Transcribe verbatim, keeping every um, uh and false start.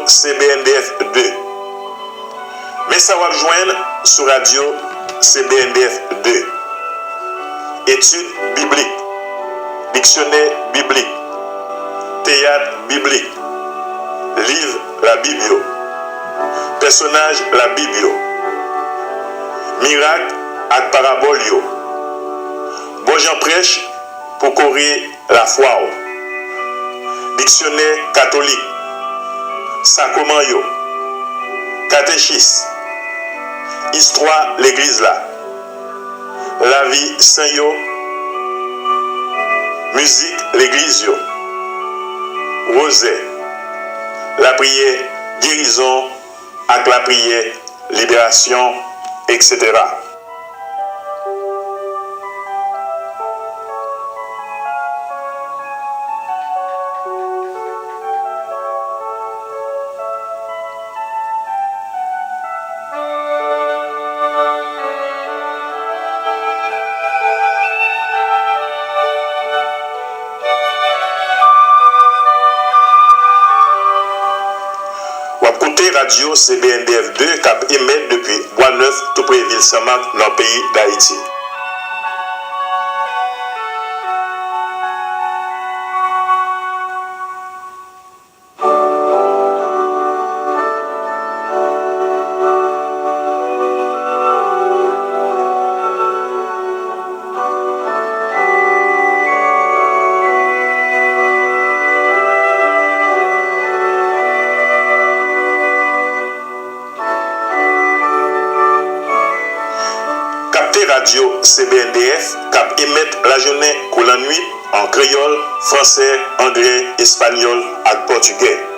C B N D F de. Men sa w ap jwenn sou radyo C B N D F de: etid biblik, diksyonè biblik, teyat biblik, liv Labib yo, pèsonaj Labib yo, mirak ak parabòl yo, bòjan prèch pou kore lafwa w, diksyonè katolik, sakreman yo, katechis, istwa legliz la, lavi sen yo, mizik legliz yo, wozè, lapriyè gerizon ak lapriyè liberasyon, etsetera. W ap koute radyo C B N D F de k ap emèt depi Bwa Nèf, toupre vil Senmak, nan peyi Dayiti. Kapte radyo C B N D F k ap emèt lajounen kou lannwit an kreyòl, fransè, anglè, espanyòl ak pòtigè.